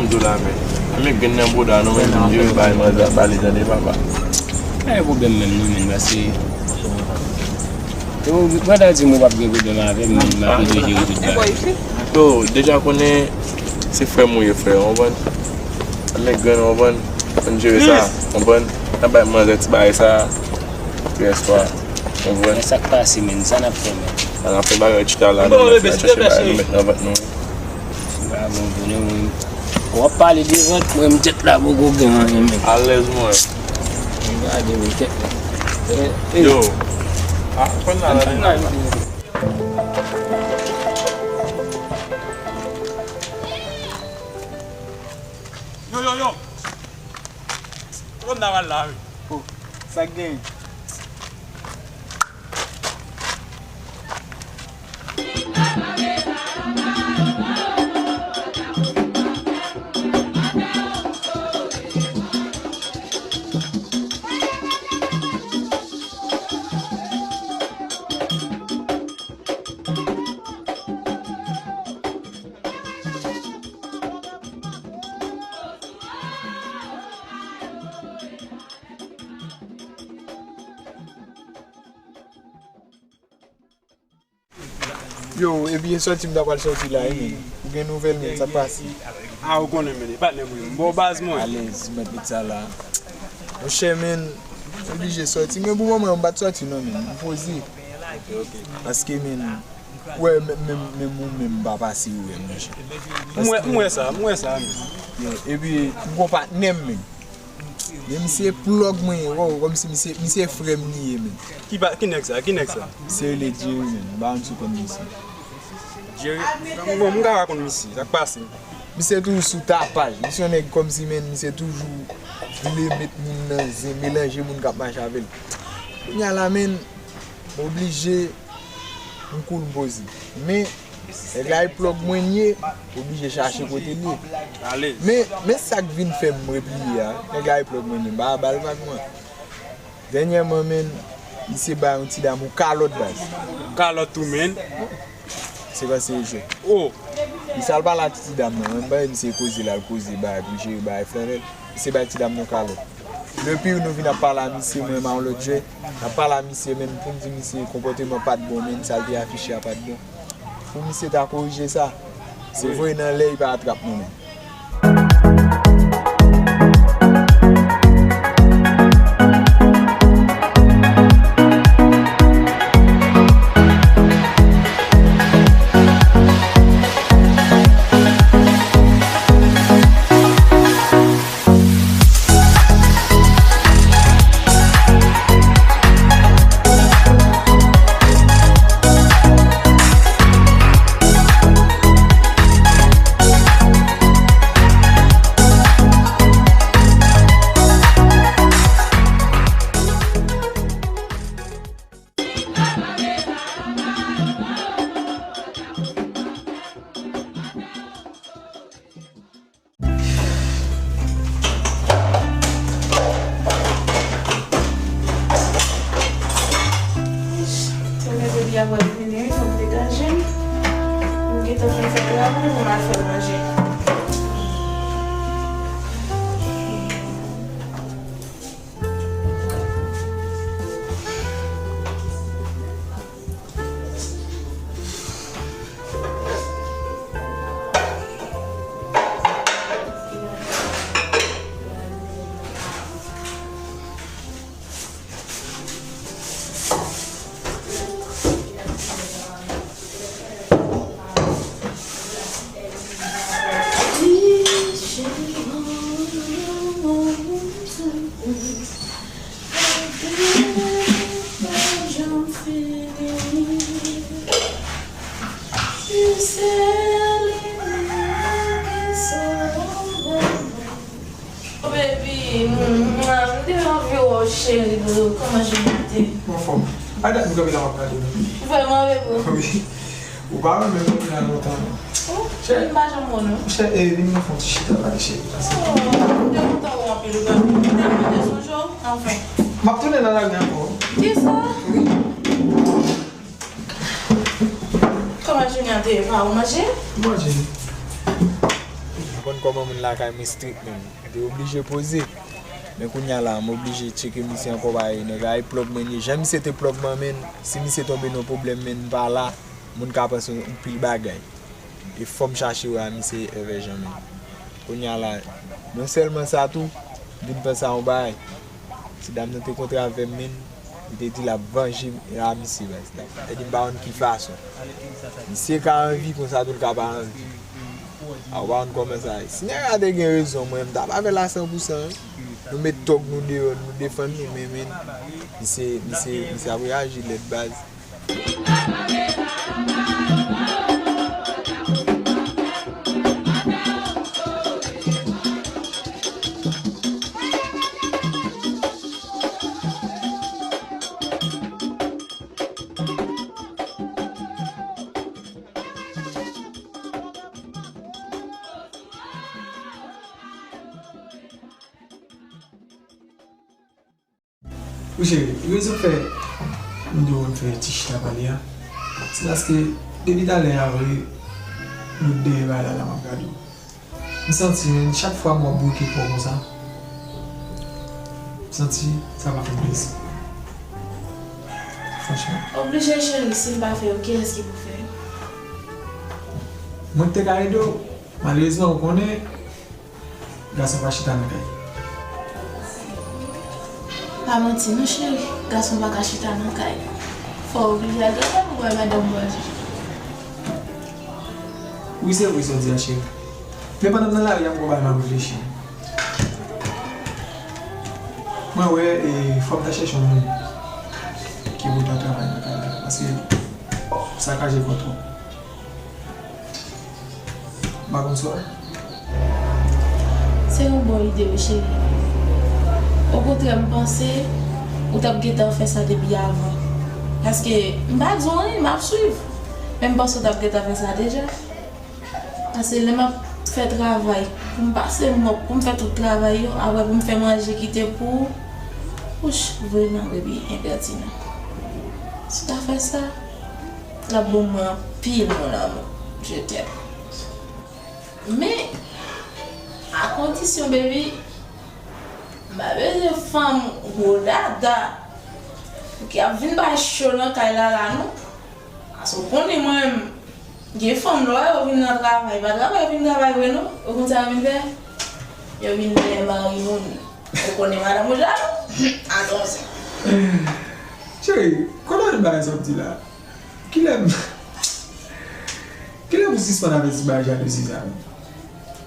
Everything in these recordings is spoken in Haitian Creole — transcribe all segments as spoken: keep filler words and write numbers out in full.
Dola, men. Ann met grenn nan bouda nou, men, vin jere bagay manzè ap pale, tande, papa. Pa gen pwoblèm menm non, men, paske yo, pandan di m ou p ap gen pwoblèm avè m, men m ap ede w jere tout bagay. Yo, deja konnen se frè m ou ye, frè, w konprann? Ann met grenn, w konprann? Ann jere sa, w konprann? Ann bay manzè ti bagay sa, rès fwa, w konprann? Men sa k pase, men, sa n ap fè, men? Sa n ap fè bagay chita la, nou, nou fè chache bagay, nou met nan vant nou. Vagabon, konnen mwen. W ap pale de vant, mwen, m tèt la poko gen anyen, men. Alèz, mwen. Gade, men, tèt la. Yo. Ah, konn la, la. Yo, yo, yo. Kote m ta pral la, wi? Oh, sa k gen? Yo, epi e sòti m ta pral sòti la, wi, men. Ou gen nouvèl, men, sa k pase? Ah, ou konnen, men, e patnè m, wi. M ba w baz mwen. Alèz, mèt met sa la. Monchè, men, m oblije sòti. Men, pou moman, m pa t sòti, non, men. M poze. Ok, ok. Paske, men, ou wè, men, men, men, ou menm pa pase, ou wè, monchè. M wè, m wè sa, m wè sa, men. Yo, epi, m gon patnè m, men. Men misye plòg mwen ye, wow, kòmsi misye, misye frè m li ye, men. Ki pa, ki nèg sa, ki nèg sa? Misye rele Jerry, men, m pa konn si w konn misye. Jerry? Bon, m ka pa konn misye, sa k pase? Misye toujou sou tapaj, misye yon nèg kòmsi, men, misye toujou vle met moun nan zen, melanje moun k ap mache avè l. Kounye a la, men, m oblije M cool, m poze. Men, nèg la e plòg mwen l ye, oblije chache kote l ye. Alèz. Men, men sa k vin fè m repliye a, nèg la e plòg mwen l ye, m pa ba l vag mwen. Dènyèman, men, misye bay yon ti dam yon kalòt, baz. Kalòt tou, men. Se pa serye jwèt. Oh! Misye al pale ak ti dam nan, menm bagay misye koze l al koze, bagay pou jere, bagay flanèl. Misye bay ti dam nan kalòt. Depi nou vin ap pale a misye, mwen menm a yon lòt jwè. N ap pale a misye, men pou m di misye konpòteman pa t bon, men sa l te afiche a pa t bon. Pou misye ta korije sa. Se vre nan lè li pa atrap nou menm. Tande jodi a pral fini wi, fòk degaje m. M gentan fin fè travay, pou m al fè manje. Oh, baby, mwa, m te anvi wè w, cheri, bro. Kòman jounen an te? Anfòm. A dat m kanpe la, m ap gade w. Vrèman, bebe? Wi. Ou pa wè m menm kanpe la lontan, non. Oh, cheri, m pa janm wè w, non. Chè, e, vin nou fè yon ti chita la, cheri. Oh, m te kontan wè w anpil, wi, papi. M te kontan sonje w, anfen. M ap tounen nan lari ankò. Kisa? Wi. Kòman jounen an te ye, pa ou manje? M manje. Konn kòman moun lakay mwen strik, menm. M te oblije poze. Men kounye a la, m oblije tcheke misye ankò, paske nèg la e plòg mwen ye. Jan misye te plòg mwen, menm, si misye tonbe nan pwoblèm, menm, m pa la, moun ka panse yon pil bagay. E fò m chache wè a misye Èvè Jan, menm. Kounye a la, non sèlman sa tou, m vin panse a yon bagay. Ti dam nan te kontre avè m, menm, li te di l ap vanje a misye, baz. Li di m pa konn ki fason. Misye ka anvi, konsa tou l ka pa anvi. A, ou pa konn kòman sa ye. Si nèg la te gen rezon, mwen, m t ap avè l a san pou san, wi. Nou met tòg nou deyò, nou defann nou, men, men, misye, misye, misye ap reyaji lèd, baz. Wi cheri, rezon k fè m di w ann fè ti chita pale a, se paske depi talè a vre, nou t dèyè bagay la, la m ap gade w. M santi, menm chak fwa m wè w bouke kò w konsa, m santi sa va fè m plezi. Franchman. Oblije cheri, si m pa fè yo, kiyès ki pou fè yo? Mwen k te ka ede w. Malerezman, ou konnen, gason pa chita nan kay. Pa manti non cheri, gason pa ka chita nan kay. Fò w oblije al travay pou bay madanm manje. Wi, se vre sa w di a, cheri. Men pandan m nan lari a, m gon bagay m ap reflechi. Mwen wè, e, fò m ta chèche yon moun ki pou ta travay nan kay la, paske sakaje kò twòp. M pa konn sa w wè. Se yon bon ide wi cheri. Okontrè, m panse ou t ap gentan fè sa depi avan. Paske m pa di w anyen, m ap swiv. Men m panse w t ap gentan fè sa deja. Paske lè m ap fè travay, pou m pase mòp, pou m fè tout travay yo, apre pou m fè manje kite pou ou. Wouch, vrèman, baby, enpètinan. Si w ta fè sa, l ap bon mwen anpil, mon amour. Je t'aime. Men, a kondisyon, baby, m pa bezwen fanm gwo dada ki ap vin bay cho nan kay la, la, non. Paske w konnen mwen menm, gen fanm lè w wè yo vin nan travay, pa travay yo vin travay vre, non. Ou konn sa yo vin fè? Yo vin lè mari moun. Ou konnen madanm ou jalou? Atann. Cheri, konnen bagay sa w ap di la. Kilè m, kilè m sispann avèti bagay jalouzi sa menm?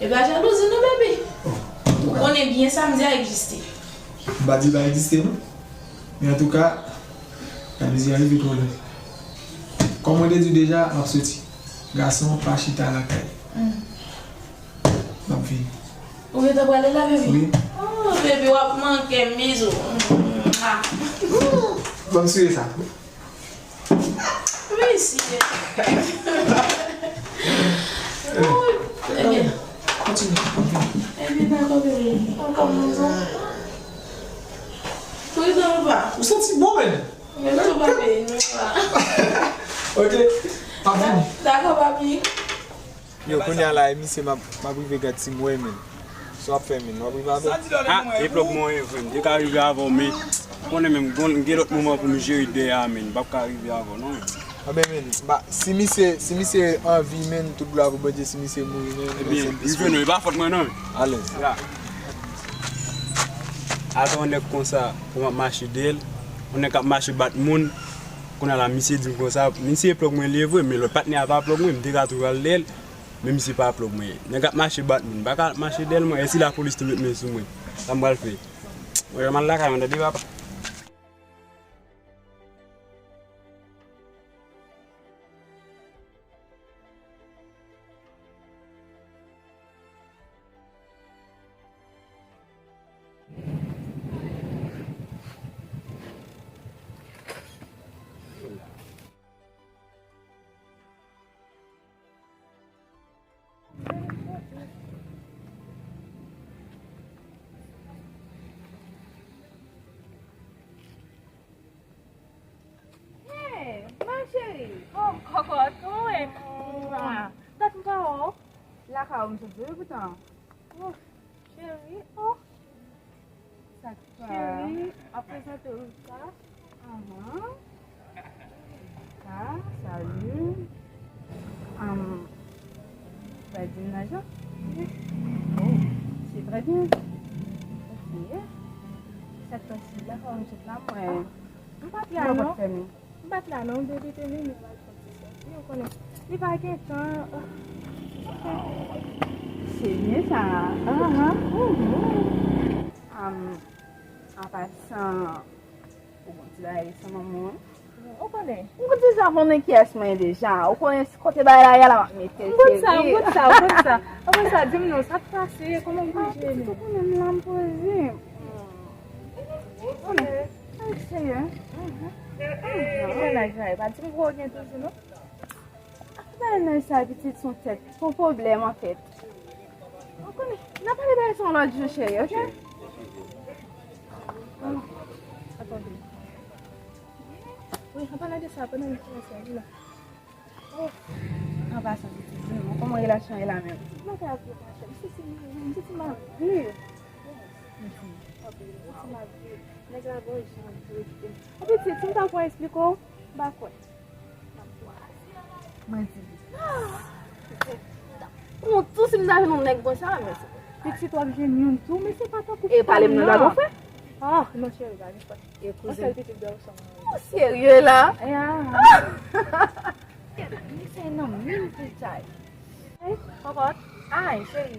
E pa jalouzi non, baby. Oh, ou konnen byen sa m di a egziste. M pa di l pa egziste non. Men antouka, jalouzi a rive twò lwen. Kòm mwen te di w deja, m ap soti. Gason pa chita lakay. Mm. M ap vini. Ou gentan prale la, baby? Wi. Oh, baby, w ap manke m, bizou. Mwa. Ban m siye sa. Mesye. Ebyen. Kontinye. Ebyen, dakò, bebe. Ankò, mwen. Prezan, papa. Ou santi bon, men? Men tou, papi, nou la. Ok. Pa vini. Dakò, papi. Yo, kounye a la, e misye m ap, m ap rive gad si m wè, men. Sa w ap fè, men? W ap rive avè l? Ah, e plòp mwen ye, frè m. Li ka rive avè w, men konnen menm, gon, gen lòt moman pou m jere dèyè a, men. M p ap ka rive avè w, non, men. Anben, men, ba, si misye, si misye anvi, men, tout glwa pou Bondye, si misye mouri, men, rest in peace. Ebyen, rive nou, e pa fòt mwen, non, men. Alèz. Ya. Atò, yon nèg konsa, pou m ap mache dèyè l, yon nèg k ap mache bat moun, kounye a la, misye di m konsa, misye plòg mwen li ye vre, men lòt patnè a pa plòg mwen, m te ka toujou al dèyè l. Men misye pa plòg mwen. Nèg ap mache bat moun. M pa ka ap mache dèyè l mwen. E si lapolis te met men sou mwen? Sa m pral fè? Mwen, m al lakay mwen, tande papa. Hey, ma chérie. Oh, kòkòt, kòman w ye? Mwa. Dat m pa wè w. Lakay Ou m sot vre poutan. Oh, cheri, oh. Sa k pa? Cheri, ap prezante w sa. Ahan. Sa, salut. Um, Badin nan jan? Oh, c'est très bien. Ok. Sa k pase la, kòman m sot la, mwen. M pa t la non. M pa t la non, bebe te vini, m al fè ti sòti, ou konnen. Li pa gen tan. Se byen sa. Ahan. Mhm. Am, an pasan, ou bon ti bagay san manman w. Ou konnen. M konn deja konnen kiyès mwen ye deja. Ou konnen kote bagay la ye a la m ap mete l, cheri. M konn sa, m konn sa, m konn sa. Apre sa, di m non, sa k pase, kòman w bouje menm? Ou konnen m la m poze. Ou konnen. Ay, serye. Mennaj la, e pa di m gwo gen toujou non. Mennaj sa pitit son tèt, son pwoblèm an fèt. Ou konnen, n a pale bagay sa yon lòt jou, cheri, ok? Wi, an palan de sa, pandan nou fè sa, vin la. Oh, an pasan, pitit, vin non, kòman relasyon an ye la menm? Pitit, mwen te ap di w, machè, m se ti, m se ti mari. Mèsi. Ok, m se ti mari. Nèg la gon jan l te okipe m. Epi pitit, si m ta pran esplike w, m pa kwè. Mwen di li. Kontou si m ta jwenn yon nèg konsa, mèsi. Pitit w ap jwenn youn tou, men se pa tankou. E pale m nan dragon frè? Ah, non, cheri, pa gen frè. E kouzen. Yon sèl pitit gason. Ou serye la? Ya. Li se nan menm pitay. Hey, kòkòt. Ay, cheri.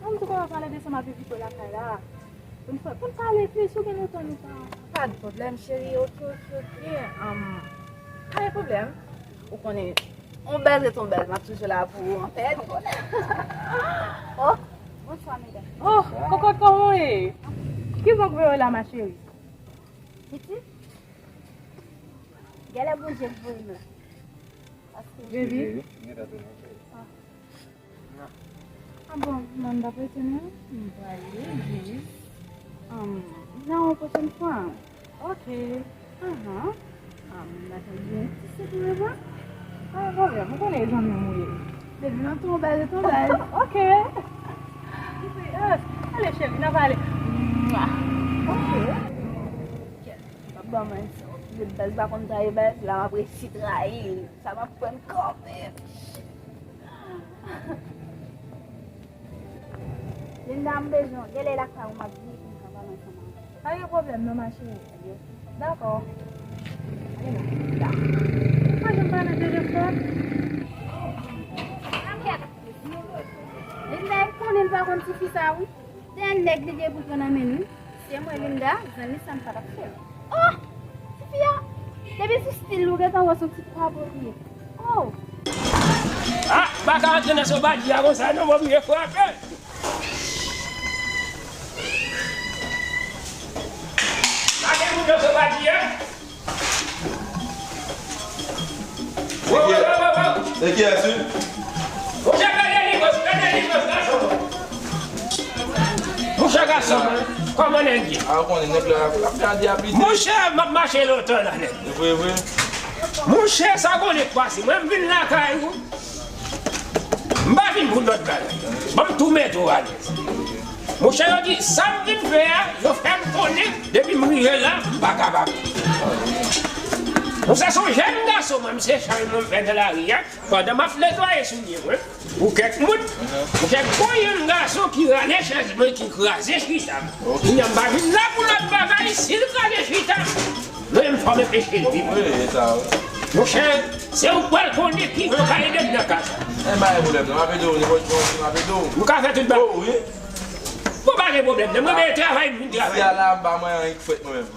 An m tou konn pale de sa m ap evite w lakay la. Pou n fè, pou n pale plis, ou gen lontan nou pa. Pa de pwoblèm, cheri. Ok, ok, ok. Um, pa de pwoblèm. Ou konnen, on bèl ret on bèl. M ap toujou la pou ou, anfèt, ou konnen. Oh, bonswa, medam. Oh, kòkòt, kòman w ye? Ki vag w ye la, ma chérie? Pitit? Genlè Bondye k voye m la. Paske Baby. Ah. Ah bon, mwen pa prete non. M prale jis. Um, nan yon pwochèn fwa. Ok. Ahan. Ah, mwen pa gen ti sekre vre. Pa gen pwoblèm, ou konnen e zanmi m ou ye. Depi nan tonbèl, tonbèl. Ok. Yes. Ale, cheri, n a pale. Mwa. Ok. Kèt, m ap ban mwen sa. Bèz pa konn trayi bèz, la m ap resi trayi l. Sa m ap pran kanpe. Linda, m bezwen w. Genlè lakay ou m ap vini pou m ka pale ansanm avè w. Pa gen pwoblèm non, ma chérie. Dakò. Ale la, Linda. Pa janm pale telefòn. Linda, e konnen l pa konn tifi sa, wi. Dèyè nèg li gen pou pran nan men li. Se mwen, Linda, zanmi sa m pa t ap fè l. Oh! Tifi a! Depi sou stil li, ou gentan wè se yon ti krabot li ye. Oh! Ah, m pa ka antre nan sopadi a konsa non, m oblije frape. Pa gen moun nan sopadi a. Wo, wo, wo, wo, wo. Se kiyès, wi? Monchè, gade li, gade li, gason. Monchè, gason, kòman nèg ye? A, ou konnen nèg la ap gade ap lite. Monchè, m ap mache lontan la, nèg. Vre, vre. Monchè, sa konnen k pase. Mwen, m vin lakay ou. M pa vin pou lòt bagay. Ban m tou mete w alèz. Monchè, yo di, sa m vin fè a, yo fè m konnen, depi m rive la, m pa kapab. Monchè, se yon jèn gason, mwen, m se chay mwen m fè nan lari a, pandan m ap netwaye soulye mwen, pou kèk moun, monchè, gon jèn gason ki rale chèz mwen, ki kraze chita m. Kounye a m pa vin la pou lòt bagay, si l kraze chita m, mwen menm fò m anpeche l viv. Wi, e sa, wi. Monchè, se ou k pral konnen ki jan w ka ede m nan ka sa. E pa gen pwoblèm non, m ap ede w, nenpòt jan w vle m ap ede w. Ou ka fè tout bagay. Oh, wi. Bon, pa gen pwoblèm non, mwen menm travay m vin travay. Isi a la, m pa manyen anyen k fèt mwen menm.